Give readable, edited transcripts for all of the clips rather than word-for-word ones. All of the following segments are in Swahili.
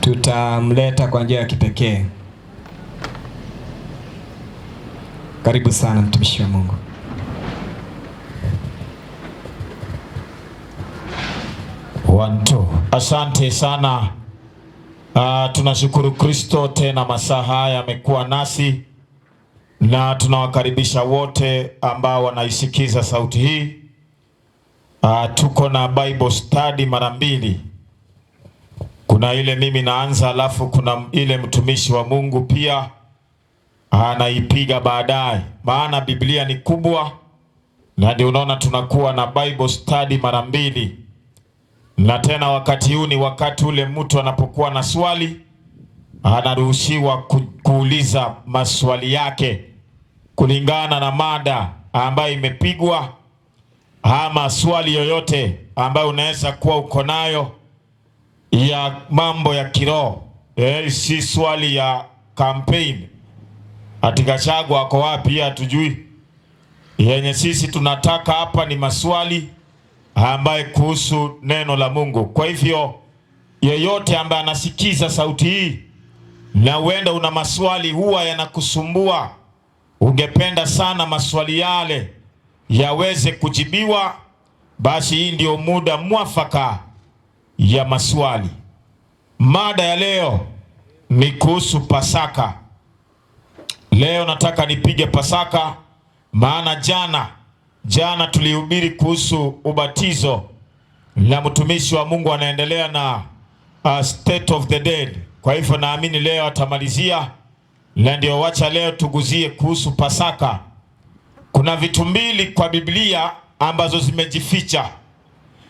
Tutamleta kwa njia ya kipekee. Karibu sana mtumishi wa Mungu. One, two. Asante sana. Tunashukuru Kristo tena masaa haya amekuwa nasi na tunawakaribisha wote ambao wanaisikiza sauti hii. Tuko na Bible study mara mbili. Kuna ile mimi naanza, alafu kuna ile mtumishi wa Mungu pia anaipiga baadaye, maana Biblia ni kubwa, na ndio unaona tunakuwa na Bible study mara mbili. Na tena wakati huu ni wakati ule mtu anapokuwa na swali anaruhusiwa kuuliza maswali yake kulingana na mada ambayo imepigwa, ama swali yoyote ambayo unaweza kuwa uko nayo ya mambo ya kiroho. Si swali ya campaign ati Gachagua ako wapi hatujui. Yenye sisi tunataka hapa ni maswali ambaye kuhusu neno la Mungu. Kwa hivyo yeyote ambaye anasikiza sauti hii na huenda una maswali huwa yanakusumbua, ungependa sana maswali yale yaweze kujibiwa, basi hii ndio muda mwafaka ya maswali. Mada ya leo ni kuhusu Pasaka. Leo nataka nipige Pasaka, maana jana tulihubiri kuhusu ubatizo na mtumishi wa Mungu anaendelea na state of the dead. Kwa hivyo naamini leo atamalizia, na ndio wacha leo tuguzie kuhusu Pasaka. Kuna vitu mbili kwa Biblia ambazo zimejificha,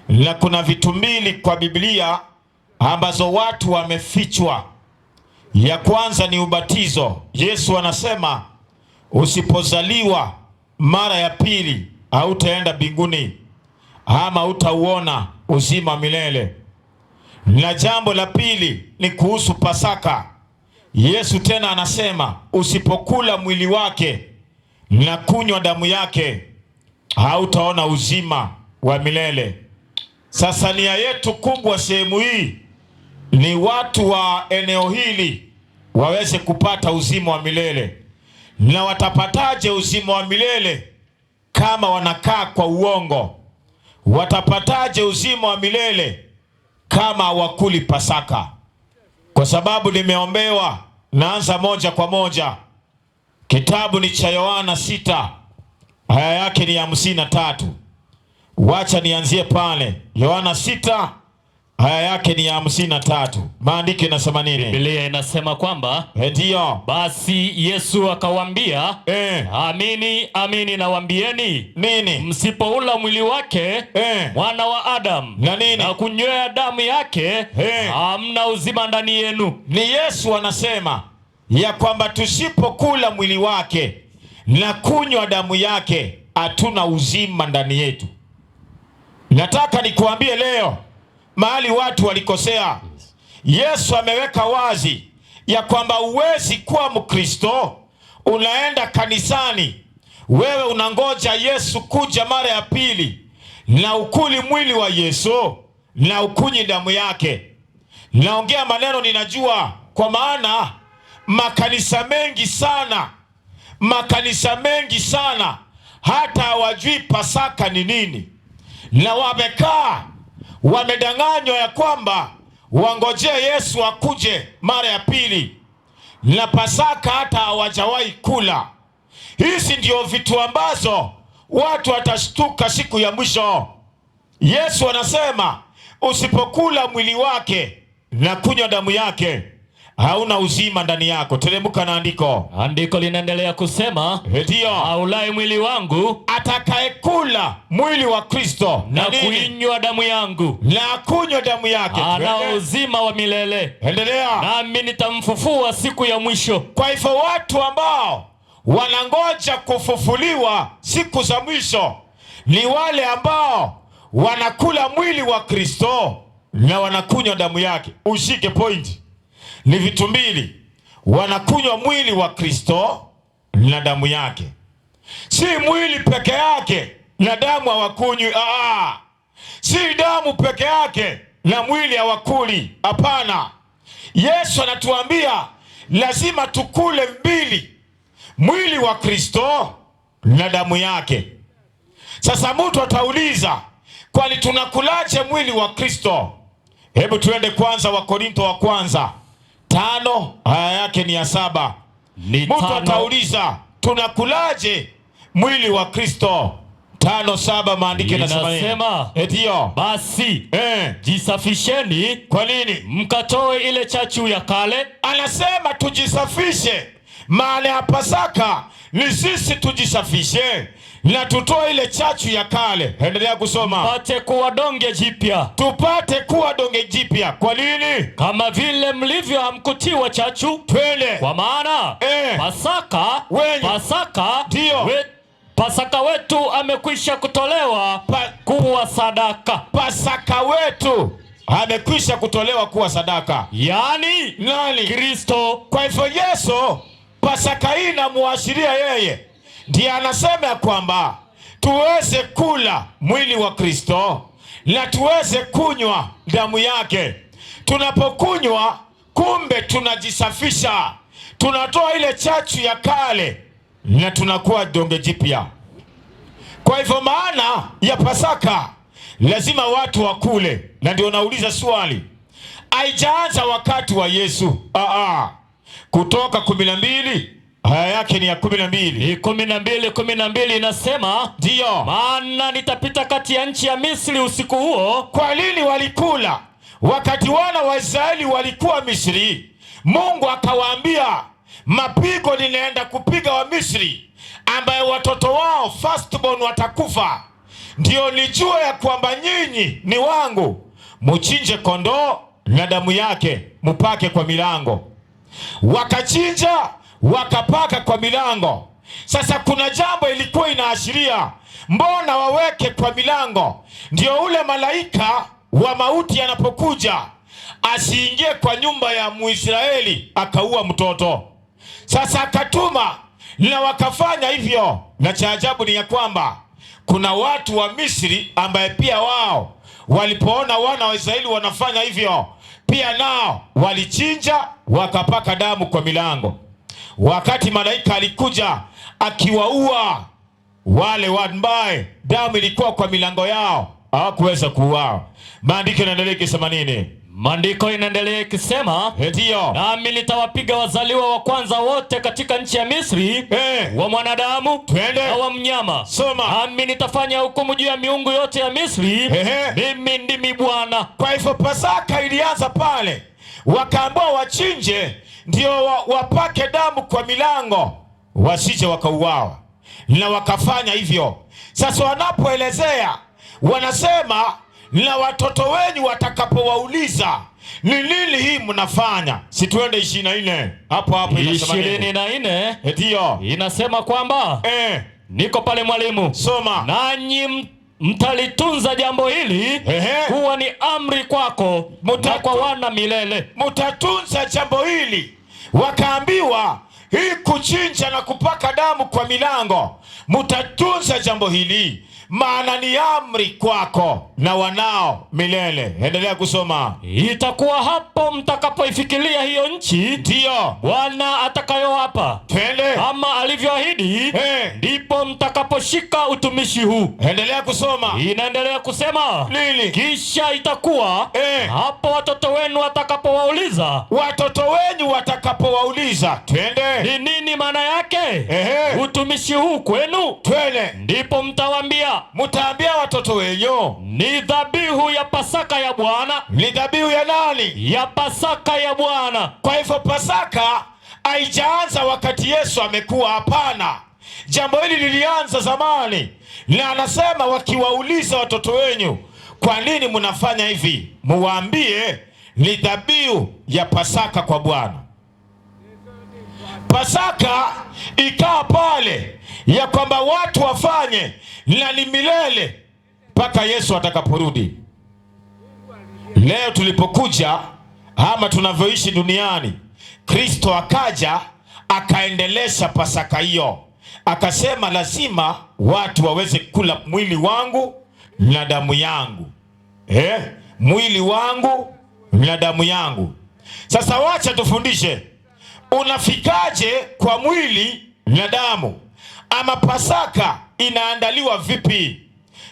na kuna vitu mbili kwa Biblia ambazo watu wamefichwa. Ya kwanza ni ubatizo. Yesu anasema usipozaliwa mara ya pili hautaenda mbinguni ama hutauona uzima milele. Na jambo la pili ni kuhusu Pasaka. Yesu tena anasema usipokula mwili wake na kunywa damu yake hautaona uzima wa milele. Sasa nia yetu kubwa sehemu hii ni watu wa eneo hili waweze kupata uzima wa milele. Na watapataje uzima wa milele kama wanakaa kwa uongo? Watapataje uzima wa milele kama hawakuli Pasaka? Kwa sababu nimeombewa, naanza moja kwa moja. Kitabu ni cha Yohana 6, aya yake ni 53. Wacha nianzie pale. Yohana 6 aya yake ni 53. Maandiko inasema nini? Biblia inasema kwamba Ndio. Basi Yesu akawaambia, amini amini nawaambieni, Nini? msipoula mwili wake mwana wa Adamu Na nini? na kunywea damu yake, hamna uzima ndani yenu. Ni Yesu anasema ya kwamba tusipokula mwili wake na kunywa damu yake hatuna uzima ndani yetu. Nataka nikuambie leo mahali watu walikosea. Yesu ameweka wazi ya kwamba huwezi kuwa Mkristo unaenda kanisani, wewe unangoja Yesu kuja mara ya pili na ukuli mwili wa Yesu na ukunyi damu yake. Naongea maneno ninajua, kwa maana makanisa mengi sana, makanisa mengi sana hata hawajui Pasaka ni nini, na wamekaa wamedanganywa ya kwamba wangojee Yesu akuje mara ya pili, na Pasaka hata hawajawahi kula. Hizi ndio vitu ambazo watu watashtuka siku ya mwisho. Yesu anasema usipokula mwili wake na kunywa damu yake hauna uzima ndani yako. Teremka na andiko. Andiko linaendelea kusema, Ndio. Aulaye mwili wangu, atakayekula mwili wa Kristo na na nini? kuinywa damu yangu, na kunywa damu yake, ana Twende. uzima wa milele, Endelea. nami nitamfufua siku ya mwisho. Kwa hivyo watu ambao wanangoja kufufuliwa siku za mwisho ni wale ambao wanakula mwili wa Kristo na wanakunywa damu yake. Ushike point. Ni vitu mbili. Wanakunywa mwili wa Kristo na damu yake. Si mwili peke yake na damu hawakunywi. Si damu peke yake na mwili hawakuli. Hapana. Yesu anatuambia lazima tukule mbili, mwili wa Kristo na damu yake. Sasa mtu atauliza, kwani tunakulaje mwili wa Kristo? Hebu tuende kwanza Wakorinto wa kwanza 5 aya yake ni ya 7. Ni Mtu 5. atauliza tunakulaje mwili wa Kristo? 5:7 maandiko yanasema nini? Inasema, Etiyo. Basi jisafisheni. Kwa nini? Mkatoe ile chachu ya kale. Anasema tujisafishe. Maana ya Pasaka ni sisi tujisafishe na tutoe ile chachu ya kale. Endelea kusoma. Tupate kuwa donge jipya. Tupate kuwa donge jipya. Kwa nini? Kama vile mlivyo hamkutiwa chachu. Twende. Kwa maana Pasaka, Wenye. Pasaka, Ndio. Pasaka wetu amekwisha kutolewa kuwa sadaka. Pasaka wetu amekwisha kutolewa kuwa sadaka. Yaani nani? Kristo. Kwa hivyo Yesu, Pasaka hii inamuashiria yeye. Ndiye anasema ya kwamba tuweze kula mwili wa Kristo na tuweze kunywa damu yake. Tunapokunywa, kumbe tunajisafisha, tunatoa ile chachu ya kale na tunakuwa donge jipya. Kwa hivyo maana ya Pasaka lazima watu wakule. Na ndio nauliza swali, haijaanza wakati wa Yesu. Kutoka 12 aya yake ni ya 12. Ni 12:12 inasema, Ndio. Maana nitapita kati ya nchi ya Misri usiku huo. Kwa nini walikula? Wakati wana wa Israeli walikuwa Misri, Mungu akawaambia mapigo ninaenda kupiga wa Misri, ambaye watoto wao firstborn watakufa, ndio nijue ya kwamba nyinyi ni wangu. Muchinje kondoo na damu yake mupake kwa milango. Wakachinja wakapaka kwa milango. Sasa kuna jambo ilikuwa inaashiria, mbona waweke kwa milango? Ndio ule malaika wa mauti anapokuja asiingie kwa nyumba ya Muisraeli akaua mtoto. Sasa akatuma na wakafanya hivyo. Na cha ajabu ni ya kwamba kuna watu wa Misri ambaye pia wao walipoona wana wa Israeli wanafanya hivyo, pia nao walichinja wakapaka damu kwa milango. Wakati malaika alikuja akiwaua wale ambaye damu ilikuwa kwa milango yao, hawakuweza kuuawa. Maandiko yanaendelea ikisema nini? Maandiko inaendelea ikisema, Ndio. Nami nitawapiga wazaliwa wa kwanza wote katika nchi ya Misri, wa mwanadamu Twende. na wa mnyama. Soma. Nami nitafanya hukumu juu ya miungu yote ya Misri. Mimi ndimi Bwana. Kwa hivyo Pasaka ilianza pale, wakaambiwa wachinje ndio wapake damu kwa milango wasije wakauawa, na wakafanya hivyo. Sasa wanapoelezea wanasema, na watoto wenyu watakapowauliza ni nini hii mnafanya. Si tuende 24 hapo hapo inasema nini? 24 Ndio. inasema kwamba niko pale mwalimu. Soma. Nanyi mtalitunza jambo hili kuwa ni amri kwako na kwa wana milele. Mtatunza jambo hili. Wakaambiwa hii kuchinja na kupaka damu kwa milango, mtatunza jambo hili maana ni amri kwako na wanao milele. Endelea kusoma. Itakuwa hapo mtakapoifikiria hiyo nchi Ndio. Bwana atakayowapa Twende. kama alivyoahidi, ndipo mtakaposhika utumishi huu. Endelea kusoma. Inaendelea kusema Nini? Kisha itakuwa hapo watoto wenu watakapowauliza, watoto wenu watakapowauliza, twende, ni nini maana yake utumishi huu kwenu? Twende. Ndipo mtawaambia, mtaambia watoto wenyu, ni dhabihu ya Pasaka ya Bwana. Ni dhabihu ya nani? Ya Pasaka ya Bwana. Kwa hivyo Pasaka haijaanza wakati Yesu amekuwa, hapana. Jambo hili lilianza zamani. Na anasema wakiwauliza watoto wenyu kwa nini mnafanya hivi, muwaambie ni dhabihu ya Pasaka kwa Bwana. Pasaka ikaa pale ya kwamba watu wafanye, na ni milele mpaka Yesu atakaporudi. Leo tulipokuja ama tunavyoishi duniani, Kristo akaja akaendelesha Pasaka hiyo. Akasema lazima watu waweze kula mwili wangu na damu yangu. Mwili wangu na damu yangu. Sasa wacha tufundishe, unafikaje kwa mwili na damu, ama Pasaka inaandaliwa vipi?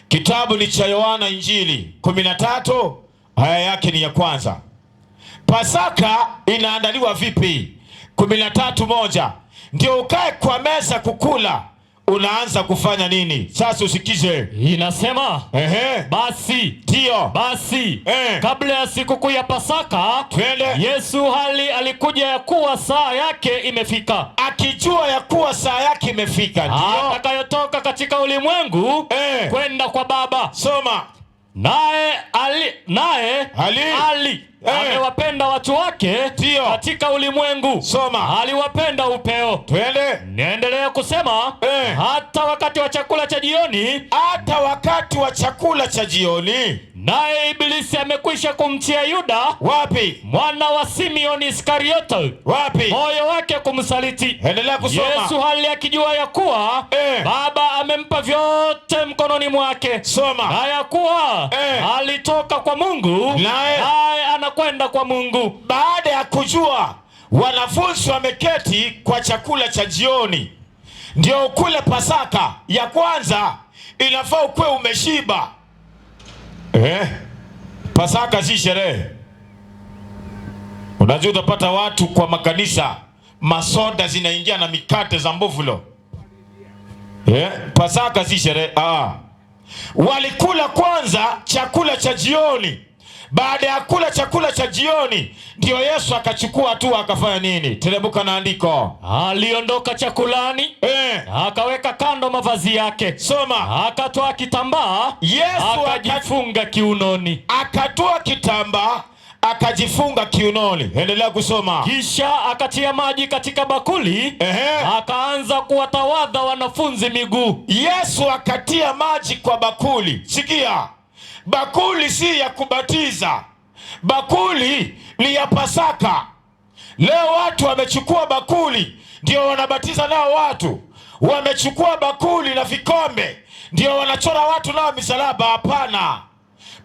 Kitabu ni cha Yohana Injili 13 aya yake ni ya kwanza. Pasaka inaandaliwa vipi? 13:1. Ndio ukae kwa meza kukula, unaanza kufanya nini? Sasa usikize. Inasema, Ehe. basi Ndio. basi kabla ya sikukuu ya Pasaka, Twende. Yesu hali alikuja ya kuwa saa yake imefika, Akijua ya kuwa saa yake imefika, ndio. atakayotoka katika ulimwengu kwenda kwa Baba. Soma. Naye ali, naye Ali. ali amewapenda watu wake Ndio. katika ulimwengu. Soma. Aliwapenda upeo. Twende. Niendelee kusema hata wakati wa chakula cha jioni, Hata wakati wa chakula cha jioni. naye Ibilisi amekwisha kumtia Yuda Wapi? mwana wa Simioni Iskarioto Wapi? moyo wake kumsaliti. Endelea kusoma. Yesu hali akijua ya kuwa Baba amempa vyote mkononi mwake, Soma. na ya kuwa alitoka kwa Mungu Naye anakwenda kwa Mungu. Baada ya kujua wanafunzi wameketi kwa chakula cha jioni, ndio ukule Pasaka ya kwanza, inafaa ukuwe umeshiba. Pasaka si sherehe. Unajua utapata watu kwa makanisa masoda zinaingia na mikate za mbufulo. Pasaka si sherehe. Walikula kwanza chakula cha jioni. Baada ya kula chakula cha jioni, ndio Yesu akachukua hatua akafanya nini? Teremka na andiko. Aliondoka chakulani, akaweka kando mavazi yake. Soma. Akatoa kitambaa, Yesu akajifunga kiunoni. Akatoa kitambaa akajifunga kiunoni. Endelea kusoma. Kisha akatia maji katika bakuli, akaanza kuwatawadha wanafunzi miguu. Yesu akatia maji kwa bakuli. Sikia, bakuli si ya kubatiza, bakuli ni ya Pasaka. Leo watu wamechukua bakuli ndio wanabatiza nao watu, wamechukua bakuli na vikombe ndio wanachora watu nao misalaba. Hapana,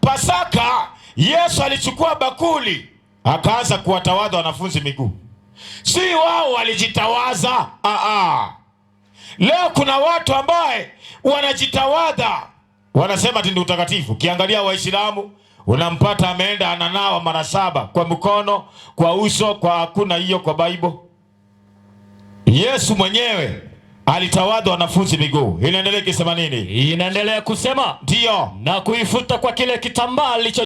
Pasaka Yesu alichukua bakuli akaanza kuwatawadha wanafunzi miguu, si wao walijitawaza. Leo kuna watu ambaye wanajitawadha, wanasema ati ni utakatifu. Ukiangalia Waislamu unampata ameenda ananawa mara 7 kwa mkono, kwa uso, kwa hakuna hiyo kwa Bible. Yesu mwenyewe alitawadha wanafunzi miguu. Inaendelea ikisema nini? Inaendelea kusema Ndio. na kuifuta kwa kile kitambaa alicho